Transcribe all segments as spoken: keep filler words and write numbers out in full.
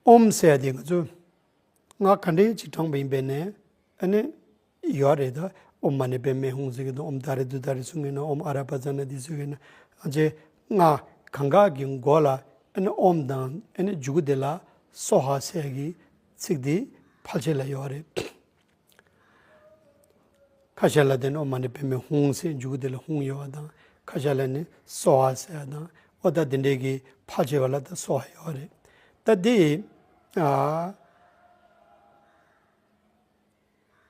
ཨོཾ་ཟེར་ཡ་དེ་ང་ཚོ་སྔགས་ག་འདྲས་ཅིག་བགྲངས་པ་ཡིན་པས་ནས་ཨ་ནི་ཡོད་རེད། ད་ཨོཾ་མ་ཎི་པདྨེ་ཧཱུྃ་ཟེར་གྱི་འདུག་ཨོཾ་ཏཱ་རེ་ཏུཏྟཱ་རེ་གསུང་གི་ན། ཨོཾ་ཨ་ར་པ་ཙ་ན་དེ་གསུང་གི་ན། ཨ་ཅེ་སྔགས་གང་ག་གི་མགོ་ལ་ཨ་ནི་ཨོཾ་དང་ཨ་ནི་མཇུག་དེ་ལ་སྭཱ་ཧཱ་ཟེར་ཡ་གི་ཚིག་དེ་ཕལ་ཆེར་ལ་ཡོད་རེད། ཁ་ཤས་ལ་དེ་ནི་ཨོཾ་མ་ཎི་པདྨེ་ཧཱུྃ་ཟེར་མཇུག་དེ་ལ་ཧཱུྃ་ཡོད་པ་དང་། ཁ་ཤས་ལ་ནི་སྭཱ་ཧཱ་ཟེར་ཡ་དང་། ཨོ་ད་དེ་འདྲའི་གི་ཕལ་ཆེ་བ་ལ་ད་སྭཱ་ཧཱ་ཡོད་རེད། ད་དེ་ཨ་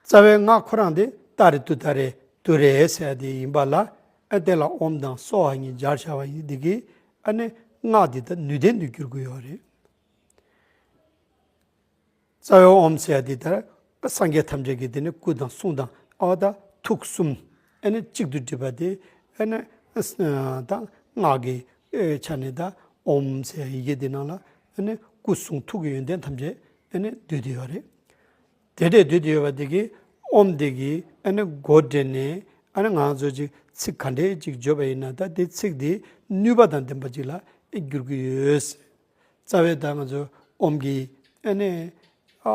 རྩ་བའི་སྔགས་ཁོ་རང་དེ་ཏཱ་རེ་ཏུཏྟཱ་རེ་ཏུ་རེ་ཟེར་ཡ་དེ་ཡིན་པ་ལ། ཨ་དེ་ལ་ཨོཾ་དང་སྭཱ་ཧཱ་གཉིས་སྦྱར་བྱ་བ་ཡིན་དེ་གི་ཨ་ནི་སྔགས་འདི་ད་ནུས་ལྡན་དུ་འགྱུར་དགོས་ཡོད་རེད། རྩ་བའི་ཨོཾ་ཟེར་ཡ་དེ་ལྟར་སངས་རྒྱས་ཐམས་ཅད་ཀྱི་དེ་ནི་སྐུ་དང་གསུང་དང་ཨ་ད་ཐུགས་གསུམ་ཨ་ནི་གཅིག་ཏུ་སྒྲིལ་བ་དེ་ཨ་ནི་ད་སྔགས་ཀྱི་ཆ་ནས་ད་ཨོཾ་ཟེར་ཡ་ཡི་གེ་དེ་ནང་ལ་ཨ་ནི་སྐུ་གསུང་ཐུགས་ཀྱི་ཡོན་ཏན་ཐམས་ཅད་ཨ་ནི་འདུས་ཏེ་ཡོད་རེད། དེ་འདྲས་འདུས་ཏེ་ཡོད་པ་དེ་གིས་ཨོཾ་དེ་གིས་ཨ་ནི་མགོ་འདྲེན་ནས་ཨ་ནི་ང་ཚོ་ཅིག་ཚིག་ག་འདྲས་ཅིག་བརྗོད་པ་ཡིན་ན་ད་དེ་ཚིག་དེ་ནུས་པ་དང་ལྡན་པ་ཅིག་ལ་འགྱུར་གྱི་ཡོད། རྩ་བའི་ད་ང་ཚོ་ཨོཾ་གྱི་ཨ་ནི་ཨ་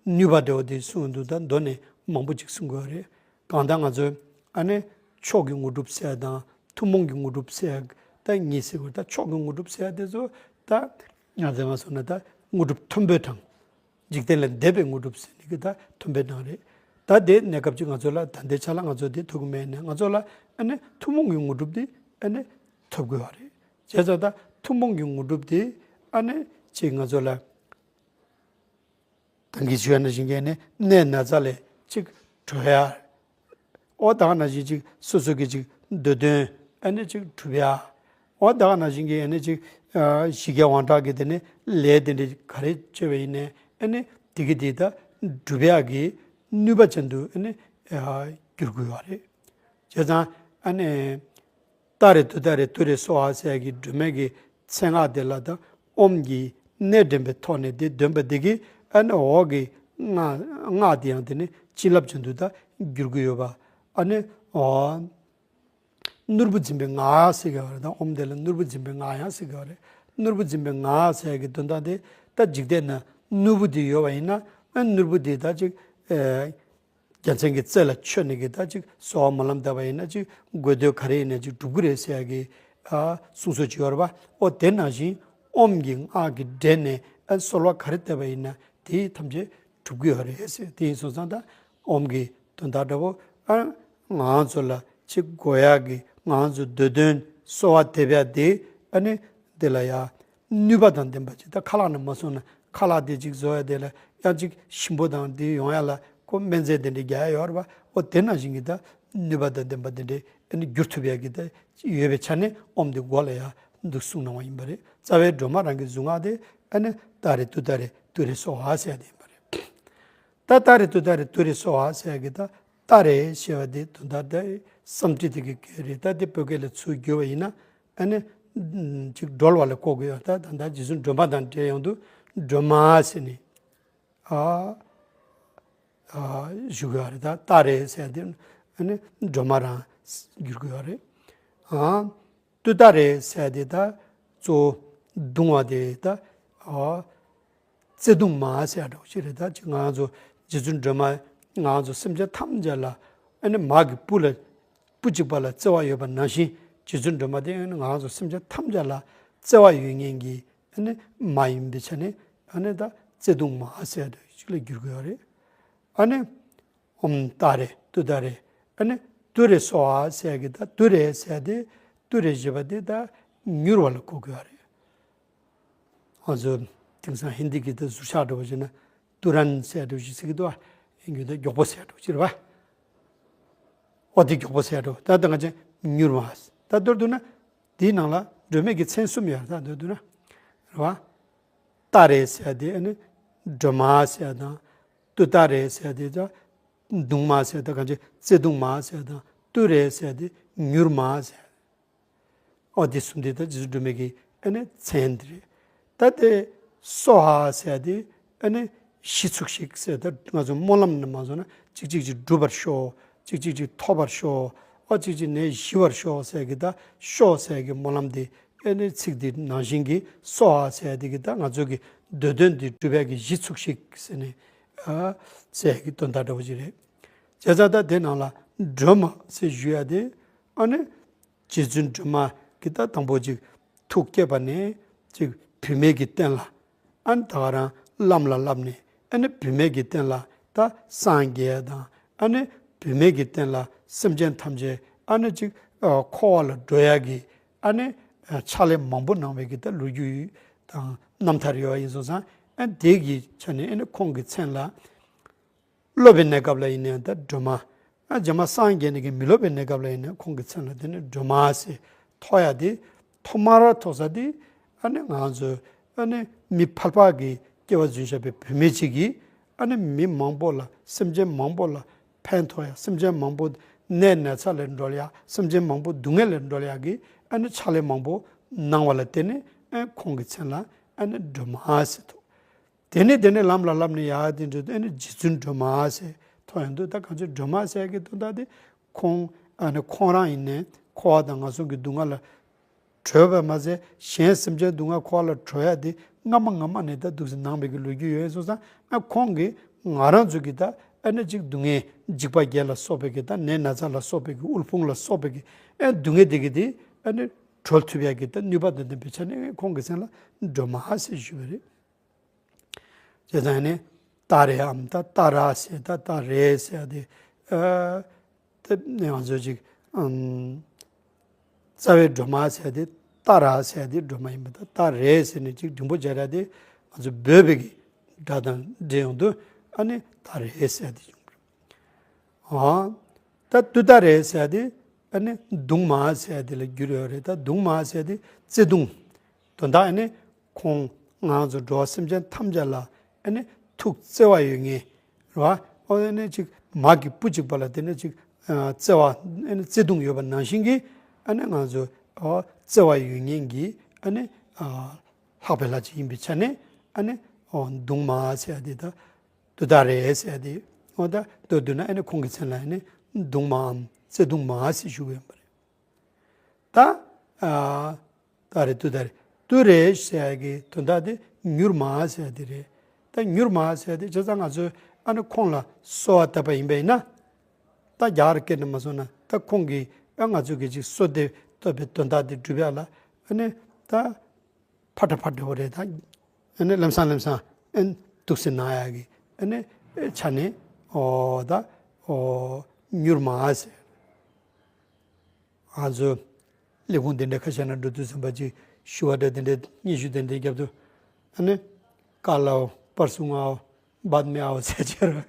ནུས་པ་འདྲ་བོ་དེ་གསུང་འདུག་ད་མདོ་ནས་མང་པོ་ཅིག་གསུང་དགོས་རེད། གང་ལྟར་ང་ཚོས་ཨ་ནི་མཆོག་གི་དངོས་གྲུབ་ཟེར་དང་ཐུན་མོང་གི་དངོས་གྲུབ་ཟེར་ད་གཉིས་ཟེར་དགོས། ད་མཆོག་གི་དངོས་གྲུབ་ཟེར་དེ་ཚོ་ད་ང་ཚོས་མ་སོང་ན་ད་དངོས་གྲུབ་མཐོན་པོའི་གྲངས། འཇིག་རྟེན་ལས་འདས་པའི་དངོས་གྲུབ་ཟེར་ནི་གི་ད་མཐོན་པོའི་གྲངས་རེད། ད་དེ་གནས་སྐབས་ཅིག་ང་ཚོ་ལ་ད་ལྟའི་ཆ་ལ་ང་ཚོ་དེ་ཐུག་གི་མེད་ནས་ང་ཚོ་ལ་ཨ་ནི་ཐུན་མོང་གི་དངོས་གྲུབ་དེ་ཨ་ནི་ཐོབ་དགོས་བ་རེད། བྱས་ཙང་ད་ཐུན་མོང་གི་དངོས་གྲུབ་དེ་ཨ་ནི་ཅིག་ང་ཚོ་ལ་ད་གིན་ཞུས་ན་བཞིན་གྱི་ནི་གནས་ན་ཚ་ལས་ཅིག་གྲོལ་ཡ། ཨོ་ད་ག་ནང་བཞིན་ཅིག་སོ་སོ་གི་ཅིག་འདོད་དོན་ཨ་ནི་ཅིག་གྲུབ་ཡ། ཨོ་ད་ག་ནང་བཞིན་གྱི་ཨ་ནི་ཅིག་ཨ་ཞི་རྒྱས་དབང་དྲག་གི་དེ་ནི་ལས་དེ་འདྲ་ག་རེ་བྱས་པ་ཡིན་ནའི་ཨ་ནི་དེ་གི་དེ་ད་གྲུབ་ཡ་གི་ནུས་པ་ཅན་དུ་ཨ་ནི་ཨ་འགྱུར་དགོས་བ་རེད། བྱས་ཙང་ཨ་ནི་ཏཱ་རེ་ཏུཏྟཱ་རེ་ཏུ་རེ་སྭཱ་ཧཱ་ཟེར་ཡ་གི་སྒྲོལ་མའི་གི་མཚན་སྔགས་དེ་ལ་ད་ཨོཾ་གྱི་གནས་འདྲེན་པའི་ཐོག་ནས་དེ་འདོན་པ་དེ་གིས་ཨ་ནི་འོག་གི་སྔགས་སྔགས་དེ་ཡང་དེ་ནི་བྱིན་རླབས་ཅན་དུ་ད་འགྱུར་གྱི་ཡོད་པ། ཨ་ནི་འོ་ནོར་བུ་འཛིན་པའི་སྔགས་ཟེར་གྱི་ཡོད་རེད། ད་ཨོཾ་དེ་ལ་ནོར་བུ་འཛིན་པའི་སྔགས་ཡང་ཟེར་གྱི་ཡོད་རེད། ནོར་བུ་འཛིན་པའི་སྔགས་ཟེར་ཡ་གི་དོན་དག་དེ་ད་འཇིག་རྟེན་ན་ནོར་བུ་དེ་ཡོད་པ་ཡིན་ན་ཨ་ནོར་བུ་དེ་ད་ཅིག་ཨེ། རྒྱལ་མཚན་གྱི་རྩེ་ལ་མཆོད་ནས་ཀྱི་ད་ཅིག་གསོལ་བ་སྨོན་ལམ་བཏབ་པ་ཡིན་ན་ཅིག་དགོས་འདོད་ག་རེ་ཡིན་ན་ཅིག་འགྲུབ་ཀྱི་རེད་ཟེར་ཡ་གི་ཨ་གསུང་སྲོལ་ཅིག་ཡོད་རེད་པ། ཨོ་དེ་ནང་བཞིན་ཨོཾ་གྱི་སྔགས་ཀྱི་སྒྲས་ནས་ཨ་གསོལ་བ་ག་རེ་བཏབ་པ་ཡིན་ན་དེ་ཐམས་ཅད་འགྲུབ་ཀྱི་ཡོད་རེད་ཟེར། དེ་ཡིན་སོང་ཙང་ད་ཨོཾ་གྱི་དོན་དག་འདྲ་བོ་ཨ་ང་ཚོ་ལ་ཅིག་དགོས་ཡ་གི་ང་ཚོ་འདོད་དོན་གསོལ་བ་འདེབས་ཡ་དེ་ཨ་ནི་དེ་ལ་ཡ། ནུས་པ་དང་ལྡན་པ་ཅིག་ད་ཁ་ལག་ནང་མ་སོང་ན་ཁ་ལག་དེ་ཅིག་བཟོ་ཡ་དེ་ལ་ཡང་ཅིག་ཞིམ་པོ་དང་དེ་ཡོང་ཡ་ལ་ཁོ་སྨན་རྫས་དེ་འདྲ་རྒྱག་ཡ་ཡོད་རེད་པ། ཨོ་དེ་ནང་བཞིན་གྱི་ད་ནུས་པ་དང་ལྡན་པ་དེ་འདྲ་ཨ་ནི་འགྱུར་ཐུབ་ཡ་གི་ད་ཡོད་པའི་ཆ་ནས་ཨོཾ་དེ་མགོ་ལ་ཡ་འདུག་གསུངས་གནང་བ་ཡིན་པ་རེད། རྩ་བའི་སྒྲོལ་མ་རང་གི་གཟུངས་སྔགས་དེ་ཨ་ནི་ཏཱ་རེ་ཏུཏྟཱ་རེ་ཏུ་རེ་སྭཱ་ཧཱ་ཟེར་ཡ་དེ་ཡིན་པ་རེད། ད་ཏཱ་རེ་ཏུཏྟཱ་རེ་ཏུ་རེ་སྭཱ་ཧཱ་ཟེར་ཡ་གི་ད་ཏཱ་རེ་ཞེས་པ་དེ་དོན་དག་དེ་སཾ་སྐྲྀ་ཏ་གི་སྐད་རེད། ད་དེ་བོད་སྐད་ལ་ཚུར་བསྒྱུར་བ་ཡིན་ན་ཨ་ནི་ཅིག་སྒྲོལ་བ་ལ་གོ་དགོས་ཡོད། ད་ད་ད་རྗེ་བཙུན་སྒྲོལ་མ་དང་འབྲེལ་ཡོང་དུས་སྒྲོལ་མ་ཟེར་ནས་ཨ་ཨ་ཞུ་དགོས་ཡོད་རེད། ད་ཏཱ་རེ་ཟེར་ཡ་དེ་ཨ་ནི་སྒྲོལ་མ་རང་བསྒྱུར་དགོས་ཡོད་རེད། ཨ། ཏུཏྟཱ་རེ་ཟེར་ཡ་དེ་ད་གཙོ་བོ་བརྡུང་བ་དེ་ད་ཨ་བརྩེ་གདུང་མ་ཟེར་ཡ་འདྲ་བོ་ཞིག་རེད། ད་ཅིག་ང་ཚོ་རྗེ་བཙུན་སྒྲོལ་མ་ང་ཚོ་སེམས་ཅན་ཐམས་ཅད་ལ་ཨ་ནི་མ་གི་བུ་ལ་བུ་གཅིག་པ་ལ་བརྩེ་བ་ཡོད་པ་ནང་བཞིན་རྗེ་བཙུན་སྒྲོལ་མ་དེ་ཨ་ནི་ང་ཚོ་སེམས་ཅན་ཐམས་ཅད་ལ་བརྩེ་བ་ཡོད་མཁན་གྱི་ཨ་ནི་མ་ཡིན་པའི་ཆ་ནས་ཨ་ནི་ད་བརྩེ་གདུང་མ་ཟེར་ཡ་འདྲ་བོ་ཞིག་ལ་བསྒྱུར་དགོས་ཡོད་རེད། ཨ་ནི། ཨོཾ་ཏཱ་རེ་ཏུཏྟཱ་རེ། ཨ་ནི་ཏུ་རེ་སྭཱ་ཧཱ་ཟེར་གི་ད་ཏུ་རེ་ཟེར་དེ་ཏུ་རེ་ཞེས་པ་དེ་ད་མྱུར་བ་ལ་གོ་དགོས་པ་རེད། ང་ཚོ་དེང་སང་ཧིན་དི་གི་ད་ཟུར་ཆག་འདྲ་བོ་བྱས་ན་ཏུ་རན་ཟེར་འདྲ་བོ་ཞིག་ཟེར་གི་འདུག་ཨ། ཡིན་རྒྱུ་ད་མགྱོགས་པོ་ཟེར་འདྲ་བོ་ཅིག་རེད་པ། ཨོ་དེ་མགྱོགས་པོ་ཟེར་འདྲ་བོ་ད་ད་ང་ཚོ་མྱུར་བ། ད་མདོར་བསྡུ་ན་དེའི་ནང་ལ་སྒྲོལ་མའི་གི་མཚན་གསུམ་ཡོད་རེད། ད་མདོར་བསྡུ་ན་རེད་པ། ཏཱ་རེ་ཟེར་དེ་ཨ་ནི་སྒྲོལ་མ་ཟེར་དང་། ཏུ་ཏཱ་རེ་ཟེར་དེ་ད་གདུང་མ་ཟེར་དང་གང་ཅི་བརྩེ་གདུང་མ་ཟེར་དང་། ཏུ་རེ་ཟེར་དེ་མྱུར་མ་ཟེར། ཨོ་དེ་གསུམ་དེ་ད་རྗེ་བཙུན་སྒྲོལ་མའི་གི་ཨ་ནི་མཚན་དེ་རེད། ད་དེ་སྭཱ་ཧཱ་ཟེར་དེ་ཨ་ནི་གཞི་ཚུགས་ཤིག་ཟེར། ད་ང་ཚོ་སྨོན་ལམ་ནང་མ་སོང་ན་གཅིག་གཅིག་གཅིག་འགྲུབ་པར་ཤོག་གཅིག་གཅིག་གཅིག་ཐོབ་པར་ཤོག་ཨོ་གཅིག་གཅིག་ནད་ཞི་བར་ཤོག་ཟེར་གི་ད་ཤོག་ཟེར་གི་སྨོན་ལམ་དེ་ ཨ་ནི་ཚིག་དེ་ནང་བཞིན་གྱི་སོ་ཧ་ཟེར་ཡ་དེ་གི་ད་ང་ཚོ་གི་འདོད་དོན་དེ་སྒྲུབ་ཡ་གི་གཞི་ཚུགས་ཤིག་ཟེར་ནས་ཨ་ཟེར་ཡ་གི་དོན་དག་འདྲ་བོ་ཅིག་རེད། བྱས་ཙང་ད་དེ་ནང་ལ་སྒྲོལ་མ་ཟེར་ཞུ་ཡ་དེ་ཨ་ནི་རྗེ་བཙུན་སྒྲོལ་མ་གི་ད་དང་པོ་ཅིག་ཐུགས་བསྐྱེད་པ་ནས་ཅིག་བུད་མེད་ཀྱི་རྟེན་ལ། ཨ་ནི་ད་ག་རང་བླམ་ལ་བསླབས་ནས་ཨ་ནི་བུད་མེད་ཀྱི་རྟེན་ལ་ད་སངས་རྒྱས་དང་ཨ་ནི་བུད་མེད་ཀྱི་རྟེན་ལ་སེམས་ཅན་ཐམས་ཅད་ཨ་ནི་ཅིག་ཨ་འཁོར་བ་ལ་སྒྲོལ་ཡ་གི་ཨ་ནི་ཨ་ཕྱག་ལས་མང་པོ་གནང་བའི་གི་ད་ལོ་རྒྱུས་དང་རྣམ་ཐར་ཡོད་པ་ཡིན་སོང་ཙང་། ཨ་དེ་གི་ཆ་ནས་ཨ་ནི་ཁོང་གི་མཚན་ལ་སློབ་པའི་གནས་སྐབས་ལ་ཡིན་ནའང་ད་སྒྲོལ་མ། ཨ་རྗེས་མ་སངས་རྒྱས་ནས་ཀྱི་མི་སློབ་པའི་གནས་སྐབས་ལ་ཡིན་ནའང་ཁོང་གི་མཚན་ལ་དེ་ནི་སྒྲོལ་མ་ཟེར་ཐོགས་ཡ་དེ། ཐོག་མར་ཐོགས་ས་དེ་ཨ་ནི་ང་ཚོ་ཨ་ནི་མི་ཕལ་པ་གི་སྐྱེ་བ་འཛིན་བཞག་པའི་བུད་མེད་ཅིག་གིས་ཨ་ནི་མི་མང་པོ་ལ་སེམས་ཅན་མང་པོ་ལ་ཕན་ཐོགས་ཡ། སེམས་ཅན་མང་པོ་ནད་ན་ཚ་ལས་སྒྲོལ་ཡ། སེམས་ཅན་མང་པོ་སྡུག་བསྔལ་ལས་སྒྲོལ་ཡ་གི་ཨ་ནི་ཕྱག་ལས་མང་པོ་གནང་བ་ལ་བརྟེན་ནས་ཨ་ཁོང་གི་མཚན་ལ་ཨ་ནི་སྒྲོལ་མ་ཟེར་ཐོགས། དེ་ནས་དེ་ནས་ལམ་ལ་བསླབས་ནས་ཡར་དེ་འགྲོ་དུས་ཨ་ནི་རྗེ་བཙུན་སྒྲོལ་མ་ཟེར་ཐོགས་ཡོང་དུས། ད་གང་ཅི་སྒྲོལ་མ་ཟེར་གྱི་དོན་དག་དེ་ཁོང་ཨ་ནི་ཁོང་རང་ཡིན་ནའི་འཁོར་བ་དང་ངན་སོང་གི་སྡུག་བསྔལ་ལ་གྲོལ་བ་མ་ཟད་གཞན་སེམས་ཅན་སྡུག་བསྔལ་འཁོར་བ་ལ་གྲོལ་ཡ་དེ་སྔ་མ་སྔ་མ་ནས་ད་འདུག་སེ་གནང་བའི་གི་ལོ་རྒྱུས་ཡོད་སོང་ཙང་། ཨ་ཁོང་གིས་ང་རང་ཚོ་གི་ད་ཨ་ནི་ཅིག་སྡུག་བསྔལ་འཇིགས་པ་བརྒྱད་ལ་སོགས་པའི་གི་ད་ནད་ན་ཚ་ལ་སོགས་པའི་གི་དབུལ་ཕོངས་ལ་སོགས་པའི་གི་ཨ་སྡུག་བསྔལ་དེ་གི་དེ་ཨ་ནི་གྲོལ་ཐུབ་ཡ་གི་ད་ནུས་པ་དང་ལྡན་པའི་ཆ་ནས་ཁོང་གི་མཚན་ལ་སྒྲོལ་མ་ཟེར་ཞུ་བ་རེད། བྱས་ཙང་ནི་ཏཱ་རེའམ་ད་ཏཱ་ར་ཟེར་ད་ཏཱ་རེ་ཟེར་དེ་ཨ་དེ་ནས་ང་ཚོ་ཅིག་ཨམ་རྩ་བའི་སྒྲོལ་མ་ཟེར་དེ་ཏཱ་ར་ཟེར་དེ་སྒྲོལ་མ་ཡིན་པ་ད་ཏཱ་རེ་ཟེར་ནས་ཅིག་འབྲིང་པོ་སྦྱར་ཡ་དེ་ང་ཚོ་འབོད་པའི་གི་སྒྲ་དང་འདྲེས་ཡོང་དུས་ཨ་ནི་ཏཱ་རེ་ཟེར་དེ་བྱུང་བ་རེད། ཨ། ད་ཏུཏྟཱ་རེ་ཟེར་དེ་ཨ་ནི་གདུང་མ་ཟེར་དེ་ལ་བསྒྱུར་ཡོད་རེད། ད་གདུང་མ་ཟེར་དེ་བརྩེ་གདུང་། དོན་དག་ཨ་ནི་ཁོང་ང་ཚོ་འགྲོ་བ་སེམས་ཅན་ཐམས་ཅད་ལ་ཨ་ནི་ཐུགས་བརྩེ་བ་ཡོད་མཁན་རེད་བ། ཨོ་ཨ་ནི་ཅིག་མ་གི་བུ་གཅིག་པ་ལ་དེ་ནི་ཅིག་ཨ་བརྩེ་བ་ཨ་ནི་བརྩེ་གདུང་ཡོད་པ་ནང་བཞིན་གྱི་ཨ་ནི་ང་ཚོ་ཨོ་བརྩེ་བ་ཡོད་མཁན་གྱི་ཨ་ནི་ཨ་ལྷག་པའི་ལྷ་ཅིག་ཡིན་པའི་ཆ་ནས་ཨ་ནི་ཨོ་གདུང་མ་ཟེར་དེ་ད། ཏུཏྟཱ་རེ་ཟེར་དེ། འོ་ད་མདོར་བསྡུ་ན་ཨ་ནི་ཁོང་གི་མཚན་ལ་ཨ་ནི་གདུང་མའམ་བརྩེ་གདུང་མ་ཟེར་ཞུ་གི་ཡོད་པ་རེད། ད་ཨ་ཏཱ་རེ་ཏུཏྟཱ་རེ་ཏུ་རེ་ཟེར་གི་དོན་དག་དེ་མྱུར་མ་ཟེར་དེ་རེད། ད་མྱུར་མ་ཟེར་དེ་བྱས་ཙང་ང་ཚོས་ཨ་ནི་ཁོང་ལ་གསོལ་བ་བཏབ་པ་ཡིན་པ་ཡིན་ན། ད་རྒྱ་གར་སྐད་ནས་མ་སོང་ན་ད་ཁོང་གིས་ཨ་ང་ཚོ་གི་ཅིག་གསོལ་འདེབས་བཏབ་པའི་དོན་དག་དེ་སྒྲུབ་ཡ་ལ་ཨ་ནི་ད། ཕར་འགྲོ་ཕར་འགྲོ་བ་རེད་ད། ཨ་ནི་ལམ་སང་ལམ་སང་ཨ་ནི་འདུག་སེ་ན་ཡག་གི་ཨ་ནི་ཆ་ནས་ཨོ་ད་ཨོ་མྱུར་མ་ཟེར། ང་ཚོ་ལས་ཁུངས་དེ་འདྲ་ཁ་ཤས་ན་འགྲོ་དུས་ཙམ་པ་ཅིག་ཞུ་བ་འདྲ་དེ་འདྲ་སྙན་ཞུ་དེ་འདྲ་རྒྱབ་དུས་ཨ་ནི་ཀ་ལའོ་པར་སུང་ཨའོ་བཱད་མེ་ཨའོ་ཟེར་བྱས་ར།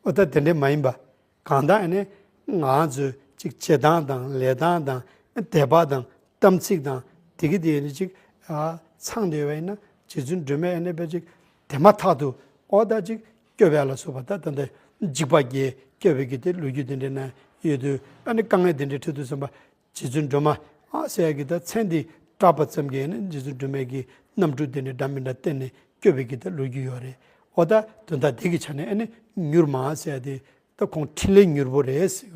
ཨོ་ད་དེ་འདྲ་མ་ཡིན་པ། གང་ལྟར་ཨ་ནི་ང་ཚོའི་ཅིག་བྱེད་སྟངས་དང་ལས་སྟངས་དང་དད་པ་དང་དམ་ཚིག་དང་དེ་གི་དེ་ཨ་ནི་ཅིག་ཨ་ཚང་བསྡད་པ་ཡིན་ན་རྗེ་བཙུན་སྒྲོལ་མས་ཨ་ནི་དཔེ་ཅིག་དེ་མ་ཐག་ཏུ་ཨོ་ད་ཅིག་སྐྱོབ་ཡ་ལ་སོགས་པ་ད་ད་ལྟ་འཇིགས་པ་བརྒྱད་སྐྱོབ་པའི་གི་དེ་ལོ་རྒྱུས་དེ་འདྲ་ན་ཡོད་དུས་ཨ་ནི་དཀའ་ངལ་དེ་འདྲ་འཕྲད་དུས་ཙམ་པ། རྗེ་བཙུན་སྒྲོལ་མ་ཨ་ཟེར་ཡ་གི་ད་མཚན་འདི་གྲགས་པ་ཙམ་གྱིས་ནི་རྗེ་བཙུན་སྒྲོལ་མའི་གི་རྣམ་སྤྲུལ་དེ་ནི་འདྲ་མི་འདྲ་བསྟན་ནས་སྐྱོབ་པའི་གི་ད་ལོ་རྒྱུས་ཡོད་རེད། འོ་ད་དོན་དག་དེ་གི་ཆ་ནས་ཨ་ནི་མྱུར་མ་ཟེར་ཡ་དེ་ད་ཁོང་འཕྲིན་ལས་མྱུར་པོ་རེད་ཟེར་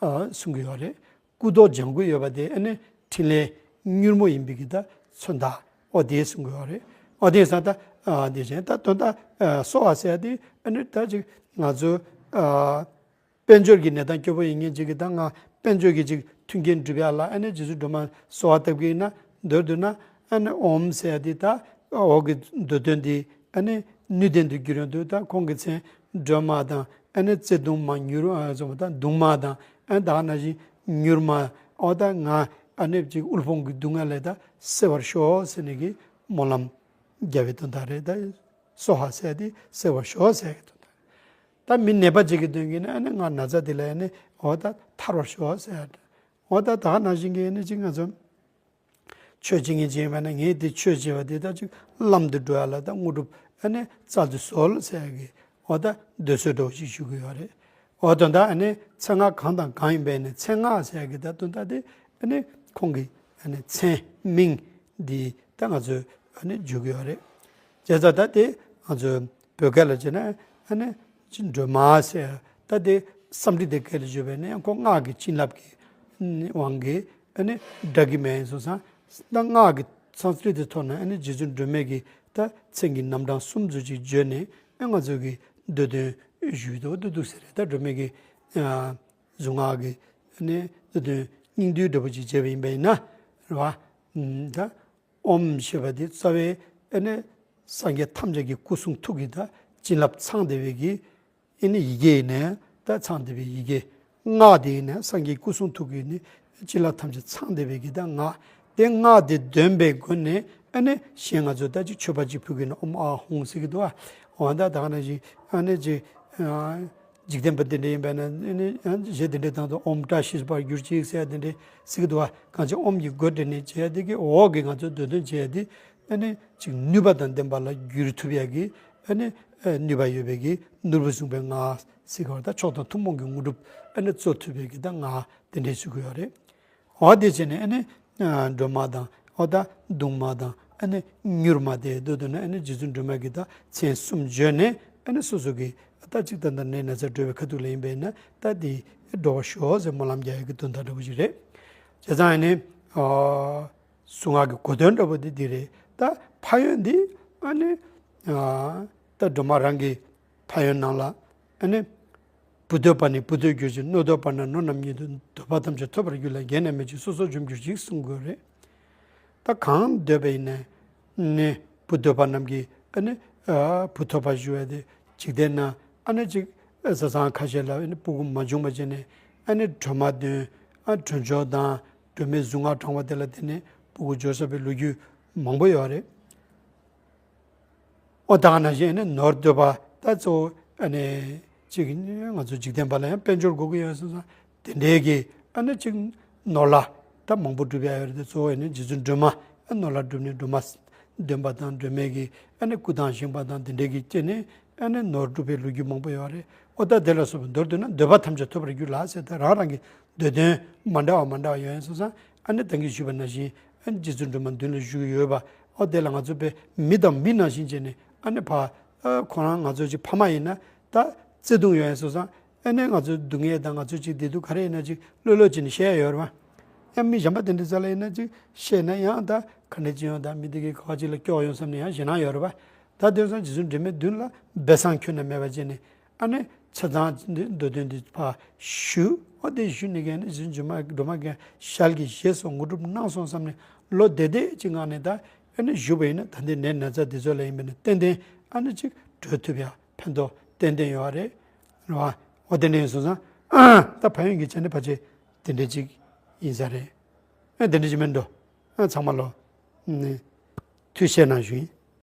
ཨ་གསུང་གི་ཡོད་རེད། སྐུ་མདོག་ལྗང་གུ་ཡོད་པ་དེ་ཨ་ནི་འཕྲིན་ལས་མྱུར་མོ་ཡིན་པའི་གི་ད་མཚོན་རྟགས་འོ་དེ་གསུང་གི་ཡོད་རེད། འོ་དེ་ས་ད་ཨ་དེ་བཞིན་ད་དོན་དག་ཨ་གསོལ་བ་ཟེར་ཡ་དེ་ཨ་ནི་ད་ཅིག་ང་ཚོ་ཨ། དཔལ་འབྱོར་གྱི་གནས་སྟངས་སྐྱོ་པོ་ཡིན་མཁན་ཅིག་གིས་ད་ང་དཔལ་འབྱོར་གྱི་ཅིག་མཐུན་རྐྱེན་སྒྲུབ་ཡ་ལ་ཨ་ནི་རྗེ་བཙུན་སྒྲོལ་མ་གསོལ་བ་བཏབ་ཀྱི་ཡིན་ན་མདོར་བསྡུ་ན་ཨ་ནི་ཨོཾ་ཟེར་ཡ་དེ་ད་འོག་གི་མདོ་དོན་དེ་ཨ་ནི་ནུས་ལྡན་དུ་གྱུར་ཡོང་དུས་ད་ཁོང་གི་མཚན་སྒྲོལ་མ་དང་ཨ་ནི་བརྩེ་གདུང་མ་མྱུར་ཨ་ཙམ་དང་གདུང་མ་དང་ཨ་ནི་ད་ག་ནང་བཞིན་མྱུར་མ་འོ་ད་ང་ཨ་ནི་ཅིག་དབུལ་ཕོངས་ཀྱི་སྡུག་བསྔལ་ལས་ད་སེལ་བར་ཤོག་ཟེར་ནས་ཀྱི་སྨོན་ལམ་རྒྱབ་པའི་དོན་དག་རེད་ད། སོ་ཧ་ཟེར་དེ་སེལ་བར་ཤོག་ཟེར་གི་འདུག་ད་མི་ནད་པ་ཅིག་གི་དོན་གྱིས་ནི་ཨ་ནི་ང་ན་ཚ་དེ་ལ་ཨ་ནི་འོ་ད་ཐར་བར་ཤོག་ཟེར། འོ་ད་ད་ག་ནང་བཞིན་གྱི་ཨ་ནི་ཅིག་ང་ཚོ་ཆོས་བྱེད་མཁན་ཅིག་ཡིན་པ་ན་ངས་དེ་ཆོས་བྱེད་པ་དེ་ད་ཅིག་ལམ་དུ་འགྲོ་ཡ་ལ་ད་དངོས་གྲུབ་ཨ་ནི་སྩལ་དུ་གསོལ་ཟེར་གི་འོ་ད་འདོད་གསོལ་འདྲ་བོ་ཞིག་ཞུ་གི་ཡོད་རེད། འོ་དོན་དག་ཨ་ནི་མཚན་སྔགས་གང་དང་གང་ཡིན་པའི་ནི་མཚན་སྔགས་ཟེར་གི་ད་དོན་དག་དེ་ཨ་ནི་ཁོང་གི་ཨ་ནི་མཚན་མིང་འདི་ད་ང་ཚོས་ཨ་ནི་བརྗོད་ཀྱི་ཡོད་རེད། བྱས་ཙང་ད་དེ་ང་ཚོས་བོད་སྐད་ལ་བྱས་ན་ཨ་ནི་ཅི་སྒྲོལ་མ་ཟེར་ད་དེ་སཾ་སྐྲྀ་ཏའི་སྐད་ལ་བརྗོད་པས་ནི་ཁོ་སྔགས་ཀྱི་བྱིན་རླབས་ཀྱི་དབང་གིས་ཨ་ནི་འདྲ་གི་མེད་སོང་ཙང་ ད་སྔགས་ཀྱི་སཾ་སྐྲྀ་ཏའི་ཐོག་ནས་ཨ་ནི་རྗེ་བཙུན་སྒྲོལ་མའི་གི་ད་མཚན་གྱི་རྣམ་གྲངས་གསུམ་ཙམ་ཅིག་བརྗོད་ནས་ཨ་ང་ཚོ་གི་འདོད་དོན་ཞུས་འདུག་འདུག་འདུག་ཟེར་རེད། ད་སྒྲོལ་མའི་གི་ཨ་གཟུངས་སྔགས་ཀྱི་ཨ་ནི་འདོད་དོན་སྙིང་བསྡུས་འདྲ་པོ་ཅིག་བྱས་པ་ཡིན་པ་ཡིན་ན་རེད་བ། ད་ཨོཾ་ཞེས་པ་འདི་རྩ་བའི་ཨ་ནི་སངས་རྒྱས་ཐམས་ཅད་ཀྱི་སྐུ་གསུང་ཐུགས་ཀྱི་ད་བྱིན་རླབས་ཚང་བསྡད་པའི་གི་ཨེ་ནི་ཡི་གེ་ཡིན་ནའི་ད་ཚང་བསྡད་པའི་ཡི་གེ། སྔགས་དེ་ཡིན་ནའི་སངས་རྒྱས་སྐུ་གསུང་ཐུགས་ཀྱི་ནི་བྱིན་རླབས་ཐམས་ཅད་ཚང་བསྡད་པའི་གི་ད་སྔགས། དེ་སྔགས་དེ་འདོན་པའི་སྒོ་ནས་ཨ་ནི་གཞན་ང་ཚོ་ད་ཅིག་མཆོད་པ་ཅིག་ཕུལ་གི་ན་ཨོཾ་ཨཱཿཧཱུྃ་ཟེར་གི་འདུག་ཨ། འོ་ད་ད་ག་ནང་བཞིན་ཨ་ནི་ཅིག་འཇིག་རྟེན་པ་དེ་འདྲ་ཡིན་པ་ན་ཨ་ནི་གཞས་དེ་འདྲའི་སྟེང་དུ་ཨོཾ་བཀྲ་ཤིས་པར་གྱུར་ཅིག་ཟེར་ཡ་དེ་འདྲ་ཟེར་གི་འདུག་ཨ། གང་ཅི་ཨོཾ་གྱི་སྒོ་འབྲེལ་ནས་བྱས་ཡ་དེ་གི་འོག་གི་ང་ཚོ་འདོད་དོན་བྱས་ཡ་དེ་ཨ་ནི་ཅིག་ནུས་པ་དང་ལྡན་པ་ལ་འགྱུར་ཐུབ་ཡ་གི་ཨ་ནི་ནུས་པ་ཡོད་པའི་གི་ནོར་བུ་བཟུང་བའི་སྔགས་ཟེར་གི་བ། ད་མཆོག་དང་ཐུན་མོང་གི་དངོས་གྲུབ་ཨ་ནི་སྩོལ་ཐུབ་པའི་གི་ད་སྔགས་དེ་འདྲའི་ཞུ་གི་ཡོད་རེད། འོ་དེ་བྱས་ནས་ཨ་ནི་སྒྲོལ་མ་དང་འོ་ད་གདུང་མ་དང་ཨ་ནི་མྱུར་མ་དེ་འདོད་དོན་ནི་ཨ་ནི་རྗེ་བཙུན་སྒྲོལ་མ་གི་ད་མཚན་གསུམ་བརྗོད་ནས་ཨ་ནི་སོ་སོ་གི་ད་ཅིག་ད་ད་ནད་ན་ཚ་སྒྲོལ་བའི་ཁ་ཐུག་ལ་ཡིན་པས་ན་ད་དེ་སྒྲོལ་བར་ཤོག་ཟེར་སྨོན་ལམ་རྒྱག་ཡ་གི་དོན་དག་འདྲ་པོ་ཞིག་རེད། བྱས་ཙང་ཨ་ནི་གཟུངས་སྔགས་ཀྱི་གོ་དོན་འདྲ་པོ་དེ་འདི་རེད། ད་ཕན་ཡོན་འདི་ཨ་ནི་ད་སྒྲོལ་མ་རང་གི་ཕན་ཡོན་ནང་ལ་ཨ་ནི་བུ་འདོད་པ་ནི་བུ་འདོད་གྱུར་ཅིག། ནོར་འདོད་པ་ན་ནོར་རྣམས་ཉིད་དུ། འདོད་པ་ཐམས་ཅད་ཐོབ་པར་འགྱུར་ལ། གཞན་ནས་མི་འཇིགས་སོ་སོར་འཇོམས་གྱུར་ཅིག་གསུང་དགོས་རེད། ད་གང་འདོད་པ་ཡིན་ནའི་ནི་བུ་འདོད་པ་རྣམས་ཀྱིས་ཨ་ནི་བུ་ཐོབ་པར་ཞུ་བ་དེ་འཇིག་རྟེན་ན་ཨ་ནི་ཅིག་བཟའ་ཚང་ཁ་ཤས་ལ་ཨ་ནི་སྤུ་གུ་མ་བྱུང་བ་བྱས་ནས་ཨ་ནི་སྒྲོལ་མ་འདོན། ཨ་སྒྲོལ་ཆོག་དང་སྒྲོལ་མའི་གཟུངས་སྔགས་བགྲང་བ་དེ་ལ་བརྟེན་ནས་སྤུ་གུ་འབྱོར་བསགས་པའི་ལོ་རྒྱུས་མང་པོ་ཡོད་རེད། ཨོ་ད་ག་ནང་བཞིན་ཨ་ནི་ནོར་འདོད་པ་ད་གཙོ་བོ་ཨ་ནི་གཅིག་ང་ཚོ་འཇིག་རྟེན་པ་ལ་ཡང་དཔལ་འབྱོར་དགོས་ཀྱི་ཡོད་སོང་ཙང་དེ་འདྲའི་གི་ཨ་ནི་གཅིག་ནོར་ལྷ་ད་མང་པོ་སྒྲུབ་ཡ་ཡོད་རེད། དེ་གཙོ་བོ་ཨ་ནི་རྗེ་བཙུན་སྒྲོལ་མ་ཨ་ནོར་ལྷ་སྒྲུབ་ནས་སྒྲོལ་མ་འདོན་པ་དང་སྒྲོལ་མའི་གི་ཨ་ནི་སྐུ་དང་བཞེངས་པ་དང་དེ་འདྲའི་གི་བསྐྱེད་ནས་ཨ་ནི་ནོར་སྒྲུབ་པའི་ལོ་རྒྱུས་མང་པོ་ཡོད་རེད། ཨོ་ད་དེ་ལ་སོགས་པའི་མདོར་བསྡུས་ན་འདོད་པ་ཐམས་ཅད་ཐོབ་པར་འགྱུར་ལ་ཟེར། ད་རང་རང་གི་འདོད་དོན་མ་འདྲ་བ་མ་འདྲ་བ་ཡོད་ཡིན་སོང་ཙང་ཨ་ནི་ད་གིན་ཞུས་པ་ནང་བཞིན་ཨ་ནི་རྗེ་བཙུན་སྒྲོལ་མ་མདུན་ལ་བཞུགས་ཡོད་པ། ཨོ་དེ་ལ་ང་ཚོ་དཔེ་མི་དང་མི་ནང་བཞིན་བྱས་ནས་ཨ་ནི་ཕ་ཨ་ཁོ་རང་ང་ཚོ་ཅིག་ཕ་མ་ཡིན་ན་ད་བརྩེ་དུང་ཡོད་ཡིན་སོང་ཙང་ཨ་ནི་ང་ཚོ་སྡུག་བསྔལ་དང་ང་ཚོ་ཅིག་བདེ་སྡུག་ག་རེ་ཡིན་ན་ཅིག་ལྷོད་ལྷོད་བྱས་ནས་བཤད་ཡ་ཡོད་རེད་པ། ཡང་མི་གཞན་པ་དེ་འདྲ་ཙམ་ལ་ཡིན་ན་ཅིག་བཤད་ན་ཡང་ད་ག་འདྲ་ཅིག་ཡོང་། ད་མི་དེ་གིས་ག་བ་ཅིག་ལ་སྐྱོ་བ་ཡོང་བསམ་ནས་ཡང་ཞེད་སྣང་ཡོད་རེད་པ། ད་དེང་སང་རྗེ་བཙུན་སྒྲོལ་མའི་མདུན་ལ་སྦས་གསང་ཁྱོན་ནས་མེད་པ་བྱས་ནས་ཨ་ནི་ཆ་ཚང་འདི་འདོད་དོན་འདི་ཕར་ཞུ། ཨོ་དེ་ཞུ་ནས་ཀྱང་ནི་རྗེ་བཙུན་སྒྲོལ་མ་སྒྲོལ་མ་ཀྱང་ཞལ་གྱིས་བཞེས་སོ་དངོས་གྲུབ་གནང་སོང་བསམ་ནས་ལོ་དེ་དེ་ཅིག་ངང་ནས་ད་ཨ་ནི་བཞུགས་པ་ཡིན་ན་ད་འདི་ནད་ན་ཚ་འདི་ཚོ་ལ་ཡིན་པ་ནི་ཏན་ཏན་ཨ་ནི་ཅིག་གྲོལ་ཐུབ་ཡ་ཕན་ཐོགས་ཏན་ཏན་ཡོད་རེད། རེད་བ། ཨོ་དེ་འདྲ་ཡིན་སོང་ཙང་ད་ཕན་ཡོན་གྱི་ཆ་ནས་ཕལ་ཆེར་དེ་འདྲ་ཅིག་ཡིན་ས་རེད། ཨ་དེ་འདྲ་ཅིག་མིན་འགྲོ། ཨ་ཚང་མ་ལོ་ཨ་ནི་ཐུགས་བཞེས་གནང་ཞུ་ཡིན།